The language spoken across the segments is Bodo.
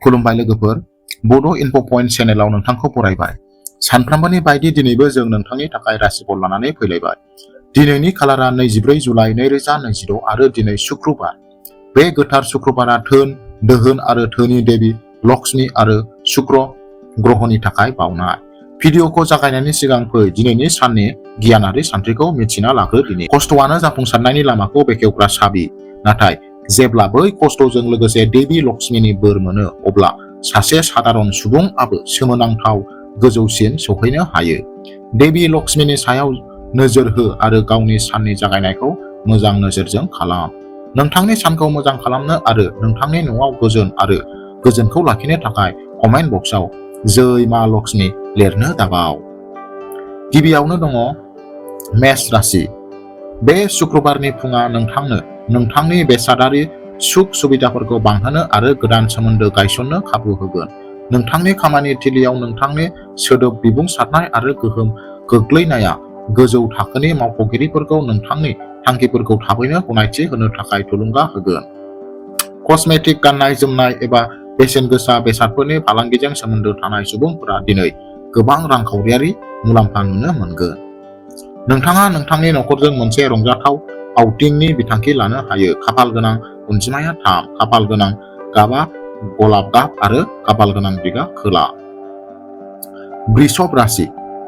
खुलुमबाय लोगोफोर, बड' इनफो पइन्ट चेनेलाव नोंथांखौ बरायबाय। सानफ्रामबोनि बायदि दिनैबो जों नोंथांनि थाखाय राशिफल लानानै फैलायबाय। दिनैनि खालारा 24 जुलाइ 2026 आरो दिनै शुक्रबार। बे गोथार शुक्रबारा धोन, दोहोन आरो धोनि देबि लक्ष्मी आरो शुक्र ग्रहनि थाखाय बावनाय। भिडिअखौ जागायनायनि सिगां फै दिनैनि साननि गियानारि सानथ्रिखौ मिथिना लाग्रो दिनै। खस्थ'आनो जाफुंसारनायनि लामाखौ बेखेवग्रा साबि, नाथाय जेब्ला बै खस्थ'जों लोगोसे देबि लक्ष्मीनि बोर मोनो अब्ला सासे सादारन सुबुंआबो सोमोनांथाव गोजौसिन सौहैनो हायो। देबि लक्ष्मीनि सायाव नोजोर हो आरो गावनि साननि जागायनायखौ मोजां नोजोरजों खालाम। नोंथांनि सानखौ मोजां खालामनो आरो नोंथांनि न'आव गोजोन आरो गोजोनखौ लाखिनो थाखाय कमेन्ट बक्सआव जै मा लक्ष्मी लिरनो दाबाव। गिबियावनो दङ मेष राशि। बे शुक्रबारनि फुंआ नोंथांनो नोंथांनि बेसादारि सुख सुबिदाफोरखौ बांहोनो आरो गोदान सोमोन्दो गायसननो खाबु होगोन। नोंथांनि खामानि थिलियाव नोंथांनि सोदोब बिबुंसारनाय आरो गोहोम गोग्लैनाया गोजौ थाखोनि मावख'गिरिफोरखौ नोंथांनि थांखिफोरखौ थाबैनो गनायथि होनो थाखाय थुलुंगा होगोन। कस्मेटिक, गाननाय जोमनाय एबा बेसेन गोसा बेसादफोरनि फालांगिजों सोमोन्दो थानाय सुबुंफोरा दिनै गोबां रांखावरियारि मुलाम्फा नुनो मोनगोन। नोंथाङा नोंथांनि नखरजों मोनसे रंजाथाव आउटिंनि बिथांखि लानो हायो। खाफाल गोनां अनजिमाया 3, खाफाल गोनां गाबआ गलाब गाब आरो खाफाल गोनां दिगा खोला। वृषभ राशि।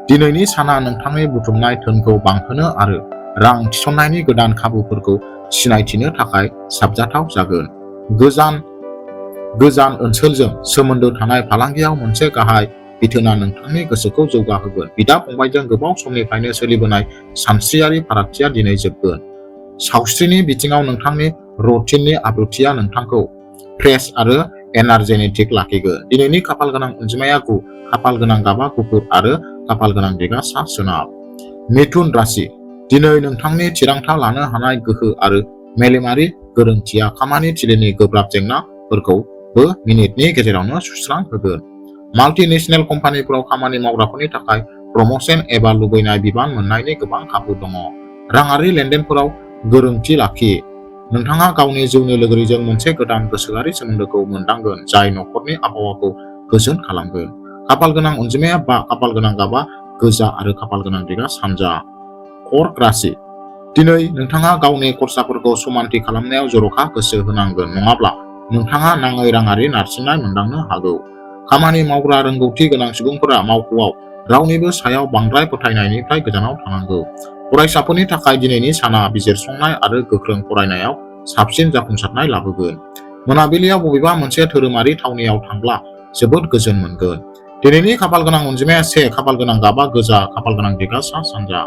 दिनैनि साना नोंथांनि बुथुमनाय धोनखौ बांहोनो आरो रां थिसननायनि गोदान खाबुफोरखौ सिनायथिनो थाखाय साबजाथाव जागोन। गोजान ओनसोलजों सोमोन्दो थानाय फालांगियाव मोनसे गाहाय बिथोनआ नोंथांनि गोसोखौ जौगाहोगोन। बिदा-फंबायजों गोबाव समनिफ्रायनो सोलिबोनाय सानस्रियारि फारागथिया दिनै जोबगोन। सावस्रिनि बिथिङाव नोंथांनि रुटिननि आब्रुथिया नोंथांखौ फ्रेश आरो एनार्जेटिक लाखिगोन। दिनैनि खाफाल गोनां अनजिमाया 9, खाफाल गोनां गाबआ गुफुर आरो खाफाल गोनां दिगा सा-सोनाब। मिथुन राशि। दिनै नोंथांनि थिरांथा लानो हानाय गोहो आरो मेलेमारि गोरोंथिया खामानि थिलिनि गोब्राब जेंनाफोरखौबो मिनिटनि गेजेरावनो सुस्रांहोगोन। माल्टिनेशनेल कम्पानिफोराव खामानि मावग्राफोरनि थाखाय प्रम'शन एबा लुबैनाय बिबान मोन्नायनि गोबां खाबु दङ। राङारि लेनदेनफोराव गोरोंथि लाखि। नोंथाङा गावनि जिउनि लोगोरिजों मोनसे गोदान गोसोआरि सोमोन्दोखौ मोनदांगोन जाय नखरनि आबहावाखौ गोजोन खालामगोन। खाफाल गोनां अनजिमाया 5, खाफाल गोनां गाबआ गोजा आरो खाफाल गोनां दिगा सानजा। कर्क राशि। दिनै नोंथाङा गावनि खरसाफोरखौ समानथि खालामनायाव जर'खा गोसो होनांगोन, नङाब्ला नोंथाङा नाङै राङारि नारसिननाय मोनदांनो हागौ। खामानि मावग्रा रोंगौथि गोनां सुबुंफोरा मावख'आव रावनिबो सायाव बांद्राय फोथायनायनिफ्राय गोजानाव थानांगौ। फरायसाफोरनि थाखाय दिनैनि साना बिजिरसंनाय आरो गोख्रों फरायनायाव साबसिन जाफुंसारनाय लाबोगोन। मोनाबिलियाव बबेबा मोनसे धोरोमारि थावनियाव थांब्ला जोबोद गोजोन मोनगोन। दिनैनि खाफाल गोनां अनजिमाया 1, खाफाल गोनां गाबआ गोजा, खाफाल गोनां दिगा सा-सानजा।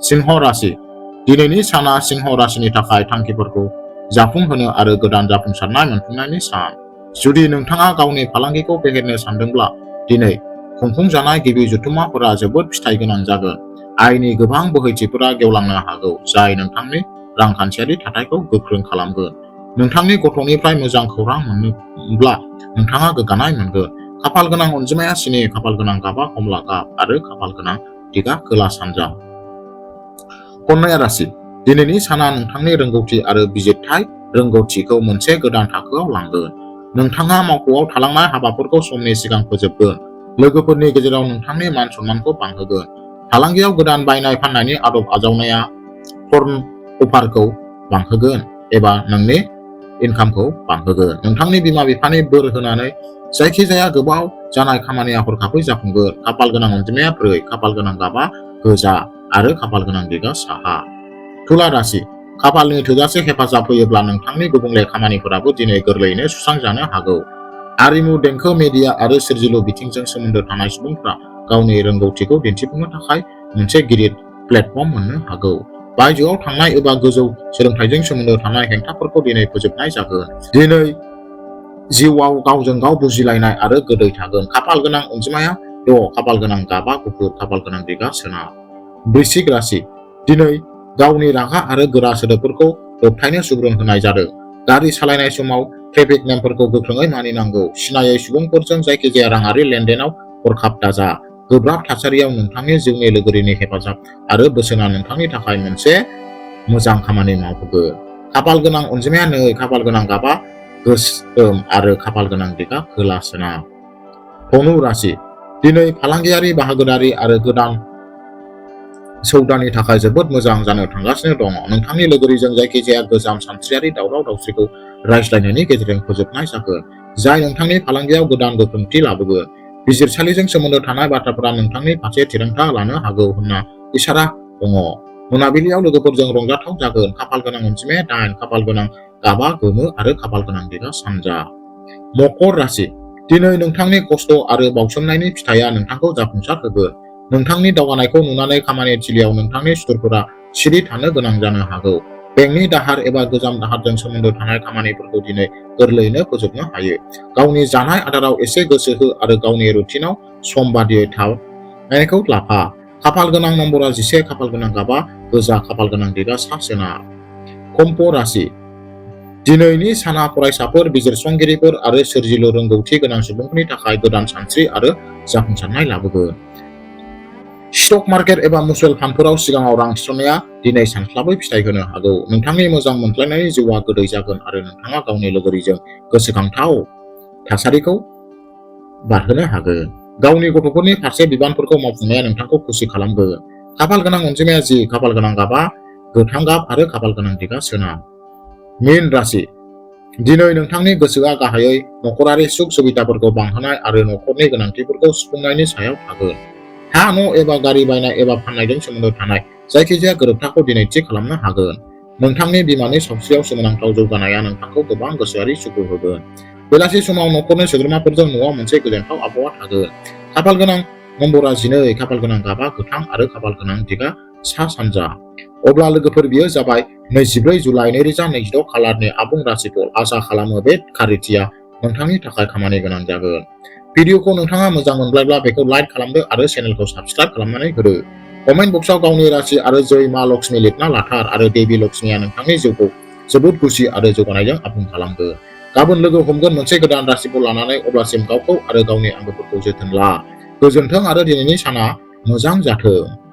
सिंह राशि। दिनैनि साना सिंह राशिनि थाखाय थांखिफोरखौ जाफुंहोनो आरो गोदान जाफुंसारनाय मोनफुंनायनि सान। जुदि नोंथाङा गावनि फालांगिखौ फेहेरनो सानदोंब्ला दिनै खुंफुंजानाय गिबि जथुम्माफोरा जोबोद फिथाइ गोनां जागोन। आयनि गोबां बोहैथिफोरा गेवलांनो हागौ, जाय नोंथांनि रांखान्थियारि थाथायखौ गोख्रों खालामगोन। नोंथांनि गथ'निफ्राय मोजां खौरां मोनोब्ला नोंथाङा गोग्गानाय मोनगोन। खाफाल गोनां अनजिमाया 7, खाफाल गोनां गाबआ कमला गाब आरो खाफाल गोनां दिगा खोला सानजा। कन्या राशि। दिनैनि साना नोंथांनि रोंगौथि आरो बिजिरथाय रोंगौथिखौ मोनसे गोदान थाखोआव लांगोन। नोंथाङा मावख'आव थालांनाय हाबाफोरखौ समनि सिगां फोजोबगोन। लोगोफोरनि गेजेराव नोंथांनि मान सन्मानखौ बांहोगोन। फालांगियाव गोदान बायनाय फाननायनि आदब आजावनाया टर्न अभारखौ बांहोगोन एबा नोंनि इनकामखौ बांहोगोन। नोंथांनि बिमा-बिफानि बोर होनानै जायखिजाया गोबाव जानाय खामानिया हरखाबै जाफुंगोन। खाफाल गोनां अनजिमाया 4, खाफाल गोनां गाबआ गोजा आरो खाफाल गोनां दिगा साहा। तुला राशि। खाफालनि थोजासे हेफाजाब होयोब्ला नोंथांनि गुबुंले खामानिफोराबो दिनै गोरलैयैनो सुस्रांजानो हागौ। आरिमु, देंखो, मिडिया आरो सोरजिलु बिथिंजों सोमोन्दो थानाय सुबुंफोरा गावनि रोंगौथिखौ दिन्थिफुंनो थाखाय मोनसे गिदिर प्लेटफर्म मोननो हागौ। बायजोआव थांनाय एबा गोजौ सोलोंथाइजों सोमोन्दो थानाय हेंथाफोरखौ दिनै फोजोबनाय जागोन। दिनै जिउआव गावजों गाव बुजिलायनाय आरो गोदै थागोन। खाफाल गोनां अनजिमाया 6, खाफाल गोनां गाबआ गुफुर, खाफाल गोनां दिगा सोनाब। वृश्चिक राशि। दिनै गावनि रागा आरो गोरा सोदोबफोरखौ दबथायनो सुबुरुन होनाय जादों। गारि सालायनाय समाव ट्रेफिक नेमफोरखौ गोख्रोङै मानिनांगौ। सिनायै सुबुंफोरजों जायखिजाया राङारि लेनदेनाव हरखाब दाजा। गोब्राब थासारियाव नोंथांनि जिउनि लोगोरिनि हेफाजाब आरो बोसोनआ नोंथांनि थाखाय मोनसे मोजां खामानि मावहोगोन। खाफाल गोनां अनजिमाया 2, खाफाल गोनां गाबआ गोसोम आरो खाफाल गोनां दिगा खोला सोनाब। धनु राशि दिनै फालांगियारि बाहागोदारि आरो गोदान सौदानि थाखाय जोबोद मोजां जानो थांगासिनो दङ। नोंथांनि लोगोरिजों जायखिजाया गोजाम सानस्रियारि दावराव दावसिखौ रायज्लायनायनि गेजेरजों फोजोबनाय जागोन, जाय नोंथांनि फालांगियाव गोदान गोख्रोंथि लाबोगोन। बिजिरसालिजों सोमोन्दो थानाय बाथ्राफोरा नोंथांनि फारसे थिरांथा लानो हागौ होनना इसारा दङ। मोनाबिलियाव लोगोफोरजों रंजाथाव जागोन। खाफाल गोनां अनजिमाया 8, खाफाल गोनां गाबा गोमो आरो खाफाल गोनां दिगा सानजा। मकर राशि दिनै नोंथांनि खस्थ' आरो बावसोमनायनि फिथाइया नोंथांखौ जाफुंसार होगोन। नोंथांनि दावगानायखौ नुनानै खामानि थिलियाव नोंथांनि सुथुरफोरा सिरि थानो गोनां जानो हागौ। बेंकनि दाहार एबा गोजाम दाहारजों सोमोन्दो थानाय खामानिफोरखौ दिनै गोरलैयैनो फोजोबनो हायो। गावनि जानाय आदाराव एसे गोसो हो आरो गावनि रुटिनआव सम बादियै थानायखौ लाफा। खाफाल गोनां नम्बरा 11, खाफाल गोनां गाबा गोजा, खाफाल गोनां दिगा सा सोनाब। कुम्भ राशि दिनैनि साना फरायसाफोर, बिजिरसंगिरिफोर आरो सोरजिलु रोंगौथि गोनां सुबुंफोरनि थाखाय गोदान सानस्रि आरो जाफुंसारनाय लाबोगोन। स्टक मार्केट एबा मिउचुयेल फान्डफोराव सिगाङाव रां थिसननाया दिनै सानस्लाबै फिथाय होनो हागौ। नोंथांनि मोजां मोनज्लायनायनि जिउआ गोदै जागोन आरो नोंथाङा गावनि लोगोरिजों गोसोखांथाव थासारिखौ बारहोनो हागोन। गावनि गथ'फोरनि फारसे बिबानफोरखौ मावफुंनाया नोंथांखौ खुसि खालामगोन। खाफाल गोनां अनजिमाया 10, खाफाल गोनां गाबा गोथां गाब आरो खाफाल गोनां दिगा सोनाब। मीन राशि दिनै नोंथांनि गोसोआ गाहायै नखरारि सुख सुबिदाफोरखौ बांहोनाय आरो नखरनि गोनांथिफोरखौ सुफुंनायनि सायाव थागोन। हा, न' एबा गारि बायनाय एबा फाननायजों सोमोन्दो थानाय जायखिजाया गोरोबथाखौ दिनै थि खालामनो हागोन। नोंथांनि बिमानि सावस्रियाव सोमोनांथाव जौगानाया नोंथांखौ गोबां गोसोआरि सुखु होगोन। बेलासि समाव नखरनि सोद्रोमाफोरजों न'आव मोनसे गोजोनथाव आबहावा थागोन। खाफाल गोनां नम्बरा 12, खाफाल गोनां गाबा गोथां आरो खाफाल गोनां दिगा सा सानजा। अब्ला लोगोफोर, बेयो जाबाय 24 जुलाइ 2026 खालारनि आबुं राशिफल। आसा खालामो बे खारिथिया नोंथांनि थाखाय खामानि गोनां जागोन। भिडिअखौ नोंथाङा मोजां मोनब्ला बेखौ लाइक खालामदो आरो चेनेलखौ साबस्क्राइब खालामनानै होदो। कमेन्ट बक्सआव गावनि राशि आरो जय मा लक्ष्मी लिरना लाथार आरो देबि लक्ष्मीया नोंथांनि जिउखौ जोबोद खुसि आरो जौगानायजों आबुं खालामगोन। गाबोन लोगो हमगोन मोनसे गोदान राशिफल लानानै। अब्लासिम गावखौ आरो गावनि आंगोफोरखौ जोथोन ला। गोजोन्थों आरो दिनैनि साना मोजां जाथों।